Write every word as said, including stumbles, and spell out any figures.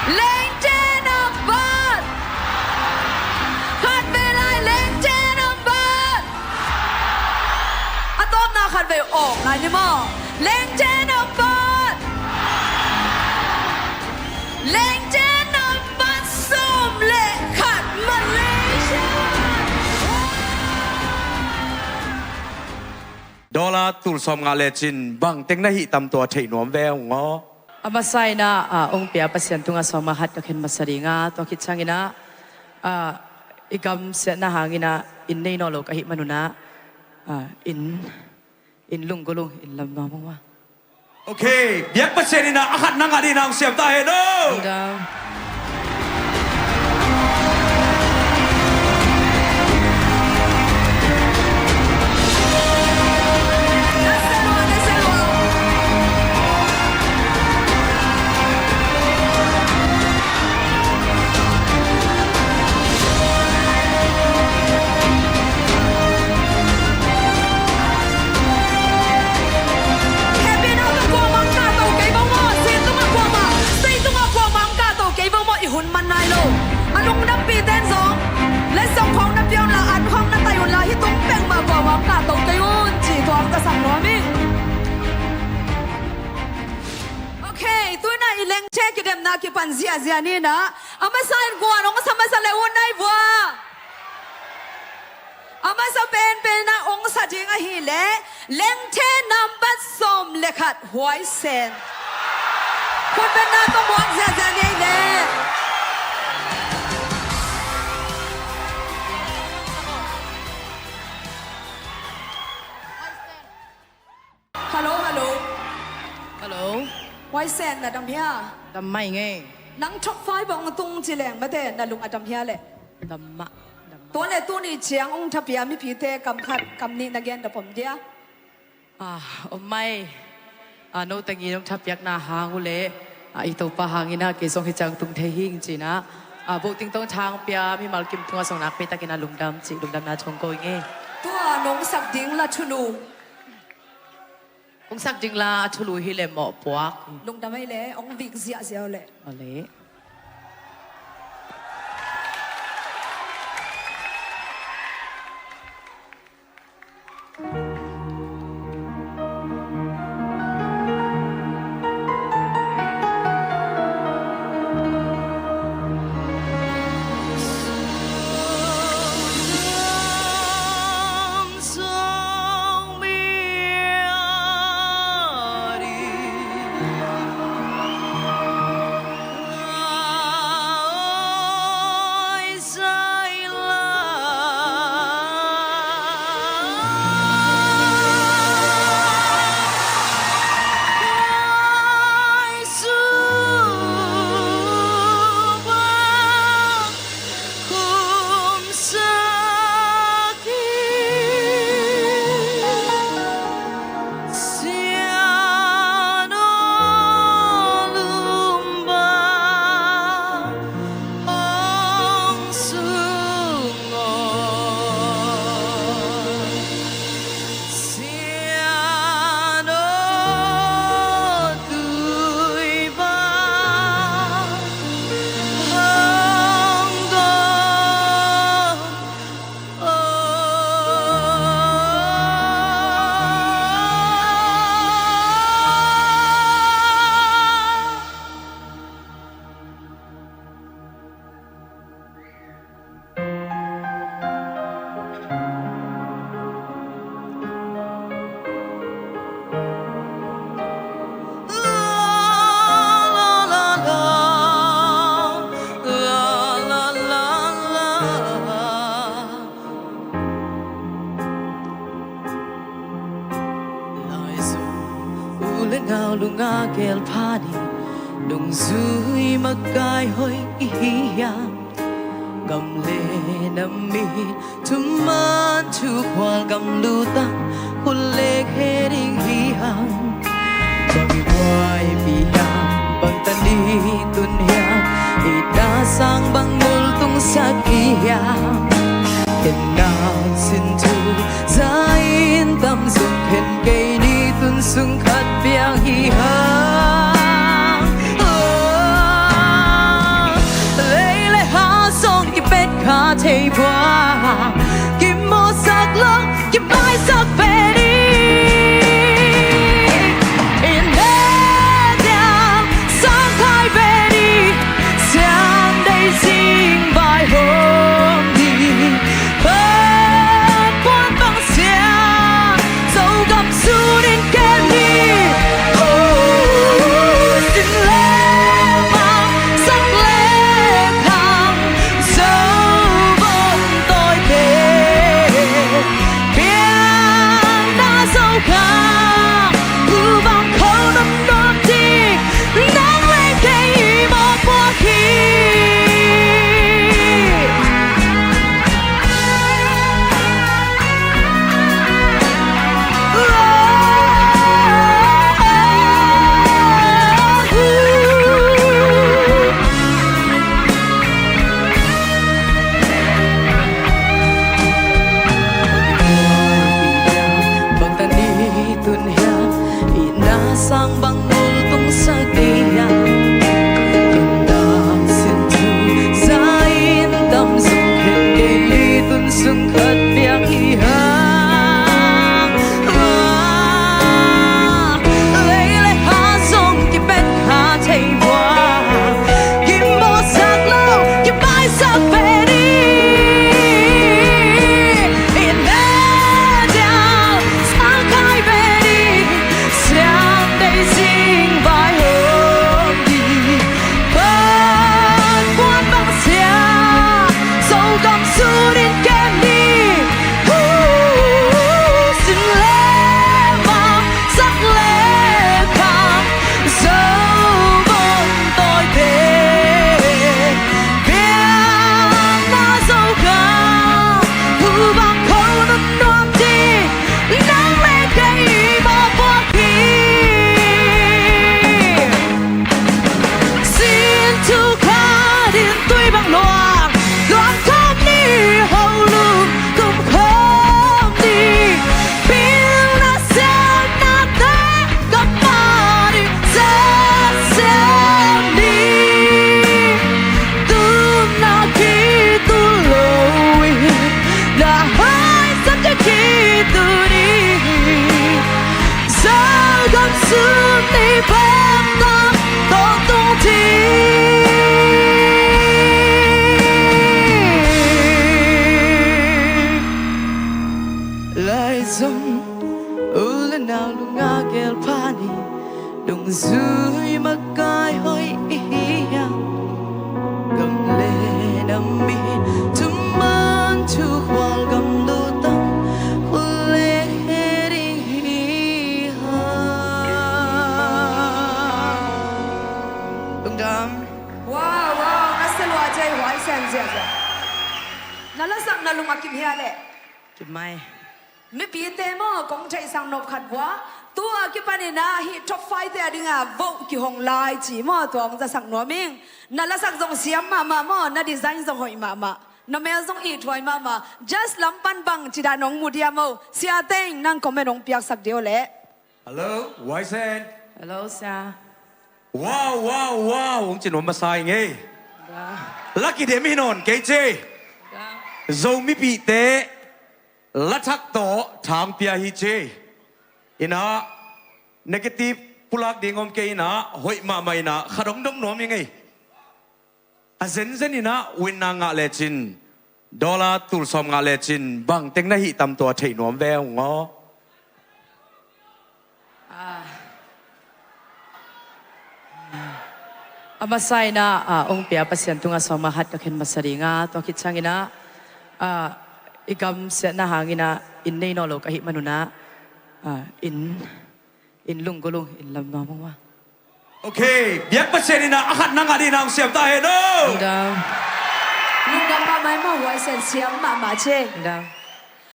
Lengte nambat. Khatvei lai, Lengte nambat. A tawpna khatvei awk lai ni maw? Lengte nambat. Lengte nambat sawm le khat, Malaysia. Dollar tul sawmnga lecin bangteng na hih tam tua theih nuam ve ung aw. A masa in ah, ong pia Pasian tungah sawm a khat ka khen masa ding a, tua khit ciangin ah, ah, i gam siatna hangin ah inn nei nawn lo ka hih manun ah, ah, inn, inn lunggulh ung, inn lam nuam ung a. Ok, biak Pasian in ah a khat na ngah ding in ah ong siam ta hen aw. Ong dam. Happy no ka kuamah ka to kei bang maw, sin tungah kuamah, sei tungah kuamah ka to kei bang maw, i hun man nai lo. A lungdampi ten zong, letsong khawng na pia unla, an khawng na tai unla, hih tung peuhmah kuamah ka to kei un ci tuak ka sak nuam ing. Ok, tu-in ah i Lengte kidemna kipan ziahziah ni in ah, a masa in guan ong sa masa le un nai vua. A masa penpen ah ong sa ding ahih leh Lengte nambat sawm le khat, Huaisen. Khutbetna tawh muak ziahziah ni ei leh. Hello, hello. Hello. Huaisen, na dam hia? Dam mah ing e. Nang top five bang tung ci leng mate, na lung a dam hia leh? Dam mah, dam mah. Tua leh tuni ciang ong thapia mipite kam khat kam nih na gen dap om dia? Ah, om mai. Ah, no tengin ong thapiakna hang uh leh, ah, i Topa hangin ah kei zong hih ciang tung thei hing ci-in ah, ah, voting tawh thang pia mimal kim tungah zong nakpi takin ah lungdam ci, lungdamna thong ko ing e. Tua nong sak ding la thulu. Kong sak ding la, a thulu hi leh mawhpuak. Lungdam ei leh, ong vik ziahziah uh leh. Aw leh. Laizom u le nau lunga gel phan in, nungzui makai hoih i hi hiam? Gam le na mit thuman thukhual gam lutang khut le khe ding hi hang. Bang i buaipih hiam, bang tan i tun hiam, i dasang bang multung sak i hiam? Khen nang sin thu za in tam zong khen kei ni tun sung khat piang hi hang. Oh. Kimawhsak lo, kimaisak ve ni. I ne diam sang khai ve ni. Siam dei sing vai hong di. Pan puan bang sia, Zogam sun in kem ni. Sin le mang, sak le khang, Zo vong tawite. Piang na Zo khang, pu vang kho nuam nuam ding, nang le kei i mawhpuak hi. Bang tan i tun hiam, i na sang bang ngul tung sak i hiam. Tun dan sin thu za in tam sung khen kei li tun sung khat piak hi hang. Lei le kha zong kipen kha thei vua. Kimawhsak lo, kimaisak ve ni. I ne diam sang khai ve ni. Siam dei sing vai hong di. Pan puan bang sia, Zogam sun in kem ni. Sin le mang, sak le khang, Zo vong tawite. Piang na Zo khang, pu vang kho nuam nuam ding, nang le kei i mawhpuak hi. Sin thu khat in tui bang luang, luang khawm ni, ho lum tum khawm ni. Pil na siam na te, ka pa ding za siam ni. Tum na kitul lo in, na hai sa te kitul ni. Zogam sun ni bang tam tawng tung ti. Lai zong u le nau lunga gel pha ni. Dungzui makai hoih i hi hiam. Gam le nam i thuman thu khual gam lutang khul le khe ding hi hang. Lungdam. Wow, wow, ka sa lua cei huai sen ziahziah. Na lasak na lung a kim hia leh? Kim mai. Mipite maw, kong theihsak nop khat vua. Tua kipanin ah hih top five te a dingah vote kihong lai ci maw, tua hong zasak nuam ing. Na lasak zong siam mahmah maw, na design zong hoih mahmah. Na mel zong ithuai mahmah. Judge lam pan bang ci dan hong mu dia maw. Sia teng nang comment hong piaksak dia uh leh. Hello, Waisen. Hello, sia. Wow, wow, wow, hong ci nuam masa ing ei. Ga. Lucky dem hi nawn kei ci. Ga. Zomipihte lathak tawh thang pia hi ci. Inah negative pulak ding om kei inah, hoih mahmah inah, khat hong dong nuam ing ei. A zenzen inah win na ngah lecin, dollar tul sawm ngah lecin, bang teng na hih tam tua theih nuam ve ung aw. Ah. A masa inah, ah, hong pia Pasian tungah sawm a hat ka khen masa ding a, tua khit ciang inah, ah, i gam siatna hang inah inn nei nawn lo ka hih manun ah, ah, inn, inn lunggulh ung, inn lam nuam ung a. Ok, biak Pasian inah a khat na ngah ding inah hong siam ta hen aw. Lungdam. Lungdam mahmah in maw, huaisen siam mahmah ci. Lungdam.